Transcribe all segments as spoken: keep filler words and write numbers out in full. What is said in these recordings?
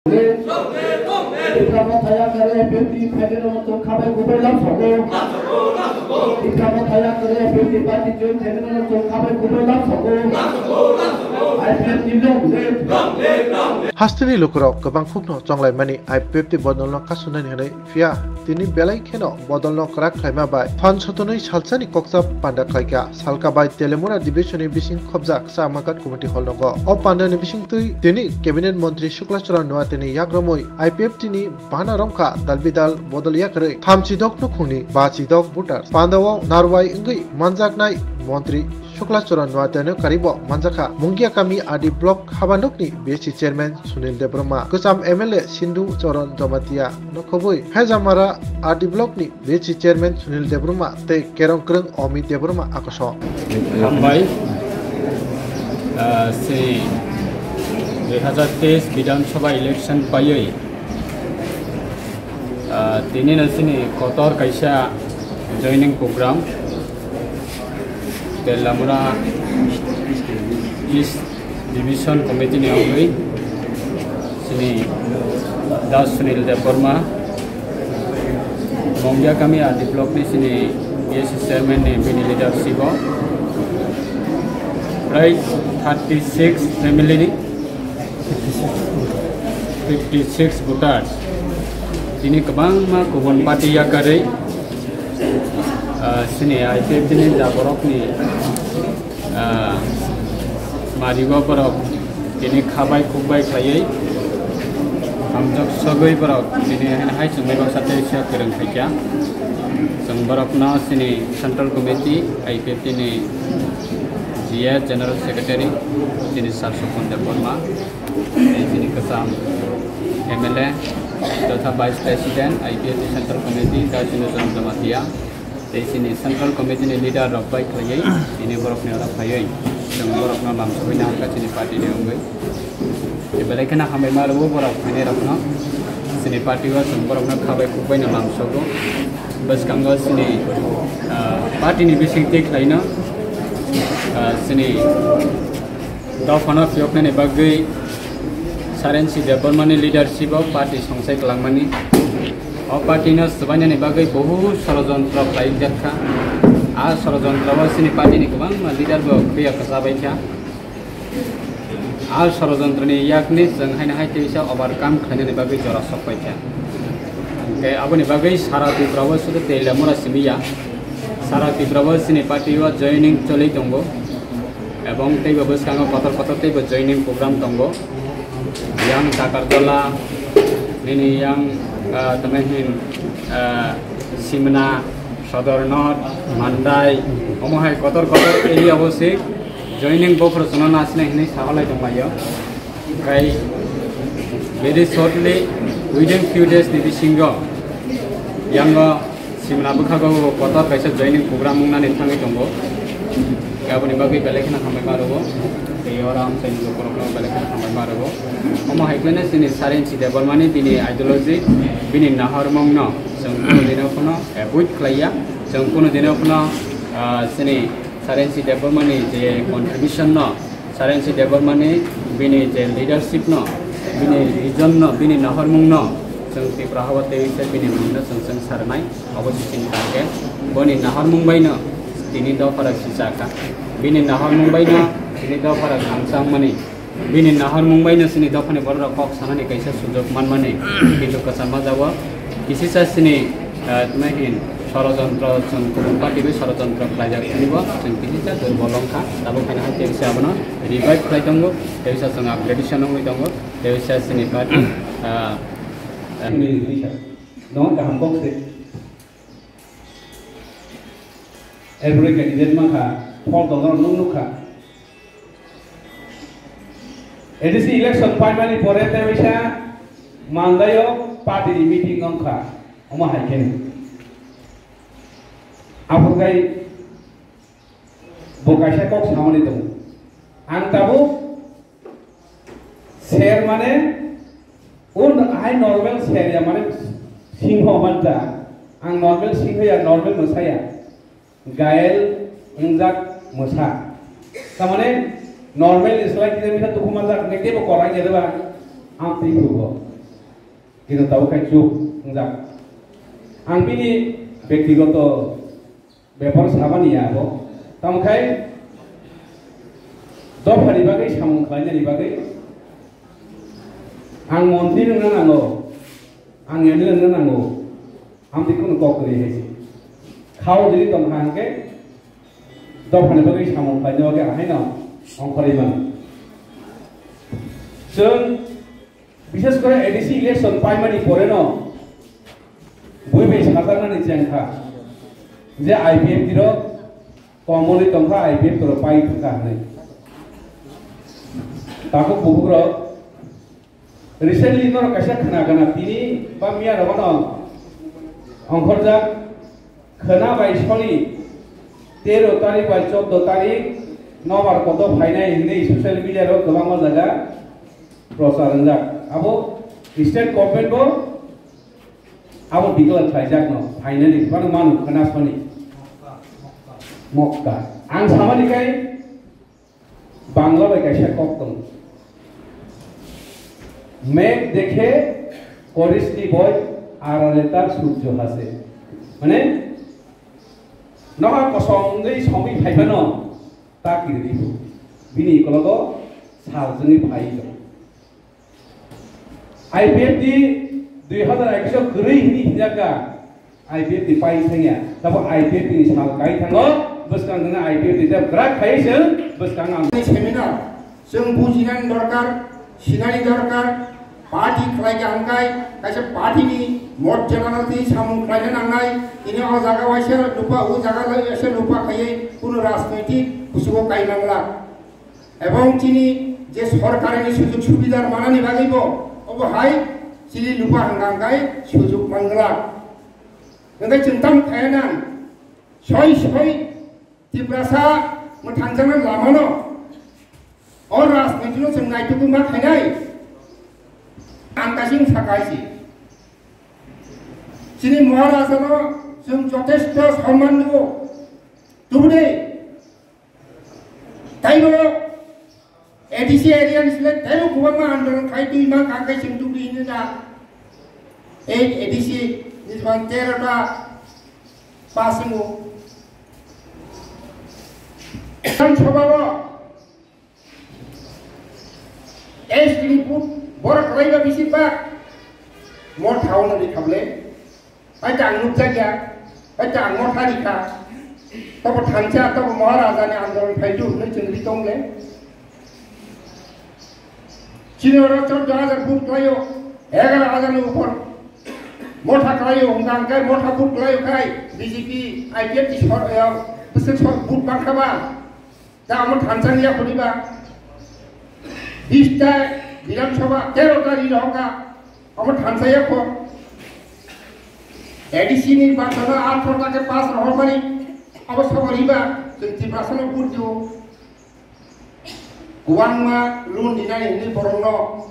Tipra Motha yakare fifty federal to khabai kubai lam sogo. Tipra Motha yakare fifty party join federal to khabai kubai lam sogo. I P F T long live. Hasteni lukurok kwbang khukno chonglaimani I P F T bodolno kasunani hwnwi phiya tini belai kheno bodolno kwrak khlaima bai phan sotonwi salsani koksa panda khlaikha. Salka bai Telemura Division ni bising khobjak Chamakat Committee Hall nogo. O panda ni bisingtwi tini Cabinet Montri Shukla Charan Noatia ni yakromwi I P F T ni bana romkha dalbidal bodol yakarwi thamchi dok nukhungni bachi dok voters. Pandao narwai wngwi manjaknai Montri Shukla Charan Noatia no karibo manjakha Mungia Kami R D Block Habanukni B S C Chairman Sunil Debbarma, Kwcham M L A Sindhu Charan Jamatia no khobwi Hejamara R D Block ni B S C Chairman Sunil Debbarma tei Kerong Kwrwng Omi Debbarma akoso. Hambai, ah, se dui hazar teis Bidhan Sabha election paiwi, ah, tini no sini kotor kaisa joining program Telamura East Division Committee ni wngwi sini Das Sunil Debbarma, Mongya Kami R D Block ni sini B S C Chairman ni bini leadership o prai thirty six family ni fifty six voters tini kwbangma kubun party yakarwi, ah, sini I P F T ni jaborokni ah, marigo borok tini khabai khukbai khlaiwi hamjak sogwi borok tini hai chwngwi baksa tei se kwrwng khaikha. Chwng borokno chini Central Committee I P F T ni G S General Secretary chini Sir Sopon Debbarma, tei chini kwcham M L A totha Vice President I P F T Central Committee Dashinu Chand Jamatia, tei chini Central Committee ni leader rok bai khlaiwi tini borok ni oro phaiwi chwng borok no lamsogwi nangkha chini party ni wngwi. Tei belai kheno hambai ma rwo borok phainai rok no, chini party o chwng borok no khabai khukbai no lamsogo. Bwskango chini, ah, party ni bising twi khlai no, ah, chini dophano phiyoknani bagwi Sarensi Debbarmani leadership o party songsai kwlangmani. O party no swbainani bagwi bohut sorojontro khlaijakha. A sorojontro o chini party ni kwbangma leader bo khuya kwchabaikha. A sorojontro ni yakni chwng haino hai teisa overcome khlainani bagwi jora sokpaikha. Hwnkhe aboni bagwi sara Tripura o sudu Telamura simi ya. Sara Tripura o chini party o joining choli tongo. Ebong teibo bwskango kotor kotor teibo joining program tongo. Yang Takarjala, nini yang, ah, tamo hin, ah, Simna, Sodor North, Mandai, omo hai kotor kotor area o se joining bophor sono nasne hinwi sahalai tonglaio. Khai very shortly, within few days ni bisingo yango Simna bwkhago kotor kaisa joining program wngnani thangwi tongo. Aboni bagwi belai kheno hambai ma rwo. Tei oro amchaini lukurokno belai kheno hambai ma rwo. Omo hai kheno chini Sarensi Debbarmani bini ideology, bini nahormungno chwng kunu dino phano avoid khlaiya. Chwng kunu dino phano, ah, chini Sarensi Debbarmani je contribution no Sarensi Debbarmani bini je leadership no, bini vision no, bini nahormung no, chwng Tripura hao tei se bini mung no chwng chwng sarnai, obo se chini target. Boni nahormung bai no tini dopharak sichakha. Bini nahormung bai no tini dopharak hamsa wngmani. Bini nahormung bai no chini dophani borok rok kok sanani kaisa sujok manmani. Kintu kwcham ma jao kisisa chini, ah, tma hin sorojontro chwng kubun party bai sorojontro khlaijak sini bo chwng kisisa durbol wngkha. Tabuk haino hai tebisa abono revive khlai tongo, tebisa chwng upgradation wngwi tongo, tebisa chini party, ah, ah, Nong kaham kok se. Erpore candidate mankha, phol dodor nung nukha. A D C election paimani pore tei waisa Mandaio party ni meeting wngkha, omo hai khe. Aphuru khai bo kaisa kok samani tongo. Ang tabuk ser mane, un hai normal ser ya mane singho manta. Ang normal singho ya, normal mwsa ya. Gael wngjak mwsa. Tamane normal ni slai kisa misa tukhuma jak, hwnkhe teibo kwrwng ya deba, ang twi phugo. Bini tabuk khai chuk wngjak. Ang bini bektigoto bepar samani ya abo. Tamo khai dophani bagwi samung khlainani bagwi ang montri wngna nango, ang M L A wngna nango. Amtwi kunu kok kwrwi hai se. Khao jili tong kha hwnkhe dophani bagwi samung khlaina bagwi ahaino ongkhorwi mano. Chwng bishes kore A D C election paimani poreno bui bai sajaknani chengkha je I P F T rok komolwi tongkha, I P F T rok pai thangkha hwnwi. Takhuk bukhuk rok Recently norok kaisa khna gana tini ba miya rogono ongkhorjak khna bai soni tero tarik bai chordo tarik nobar kodo phainai hinwi social media ro kwbangma jaga prochar wngjak. Abo state government bo abo declare khlaijak no phainani bano manu khna soni mokka. Ang samani kai Bangla bai kaisa kok tongo. Megh dekhe korisni boy, arale tar surjo hase. Mane, noha kosong wngwi somwi phaiphano ta kiridi bo. Bini ikologo sal jwngwi phai tongo. I P F T dui hazar ekwis o kwrwi hwnwi hinjak kha, I P F T pai thangya. Tabo I P F T ni sal kai thango, bwskang jwngno I P F T tei bwkrak khai se bwskang ang. Seminar, chwng bujinani dorkar, sinani dorkar, party khlai kha hwnkhe kaisa party ni mot chana twi samung khlaina nangnai, tini o jaga waisa lupa, o jaga waisa lupa khaiwi kuno rajnoitik kuchugo kai mangla. Ebong chini je sorkarini sujog subidar manani bagwibo obo hai chini lupa hwnkha hwnkhe sujog manglak. Hwnkhe chwng tamo khaina nang, soi soi Tiprasa mwthangjaknai lamano o rajnitino chwng naitugwi ma khainai. Ang kasing sakai si. Chini Maharajano chwng jotesto sonman rwo. Tubudi Taibo A D C area ni sile taibo kwbangma andolon khai twi ma kang kai chwng tubri hino da. Ei A D C ni jwan tero ta pass mo. Bidhan Sabha o S T ni vote borok kwlaiba bisi bak. Motha ono ni khable. Bai ta ang nukjakya, bai ta ang motha rikha. Tobo thansa, tobo Maharaja ni andolon phaidu hwnwi chwng ri tong le. Chini oro chordo hajar vote khlaio, egaro hajar ni upor motha khlaio, hwnka hwnkhe motha vote khlaio khai B J P, I P F T sor, eh, bwswk sor vote bangkha ba. Da omo thansa ni yakhuni ba. Bis ta Bidhan Sabha, tero ta ri rohorkha. Omo thansa yakho. A D C ni bangsano athro ta khe pass rohormani. Obo sobo riba, chwng Tiprasano vote dio. Kwbangma loan rinani hinwi borokno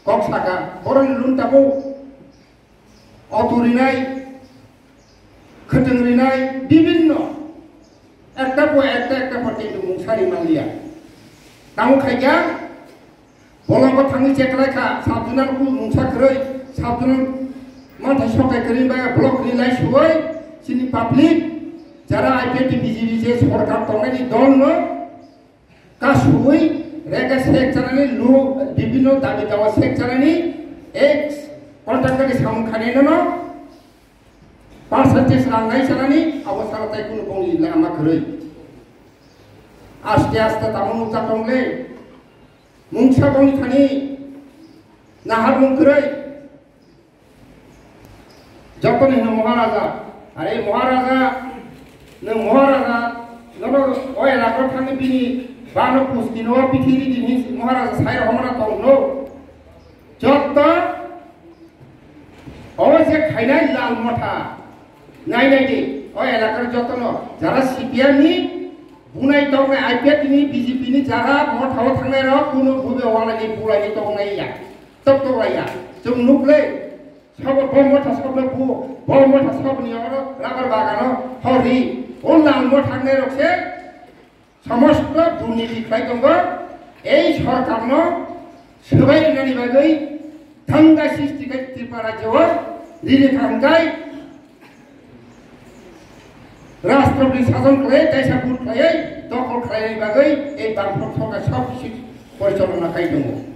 kok saka. Borokni loan tabuk. Auto rinai, khwtwng rinai, bibinno. Ekta po ekta, ekta po kintu mungsa ri manliya. Tamo khaikha, bolongo thangwi cheklai kha, sabjuna ku mungsa kwrwi, sabjuna manthai sokai kwrwi bai block rinai suwai, chini public, jara I P F T B J P je sorkar tongnani dol no, Kasui rega sek chanani lu bibino dabi dawa sek chanani ek contractor ni samung khanai nono percentage rang nai chanani abo sara tai kunu bongni lama kwrwi. Aste aste tamo nukjak tongle mungsa bongni thani nahar mung kwrwi. Jotoni hino Maharaja, are Maharaja, nwng Maharaja, nono o elakao thangwi bini bano pusti no bithi ridi hinwi Maharaja sai rok hamara tong no. Joto o je khainai lal motha, nai nai di, o elakar jotono, jara C P M ni bunai tongnai I P F ni B J P ni jara motha o thangnai rok kuno bube walai ni bulai ni tongnai ya, tok tok lai ya, chwng nuk le. Sabo bo motha sabno bu, bo motha sabni oro rubber bagano hori. O lal motha nai rok se samosto durniti khlai tongo. Ei sorkarno swbai rinani bagwi Thangda sisti khai Tripura rajyo o nini khamjai Rashtrapati sason khlai, taisa bud khlai, dokol khlai bagwi ei bangphok thokha sok sik porichalona khai tongo.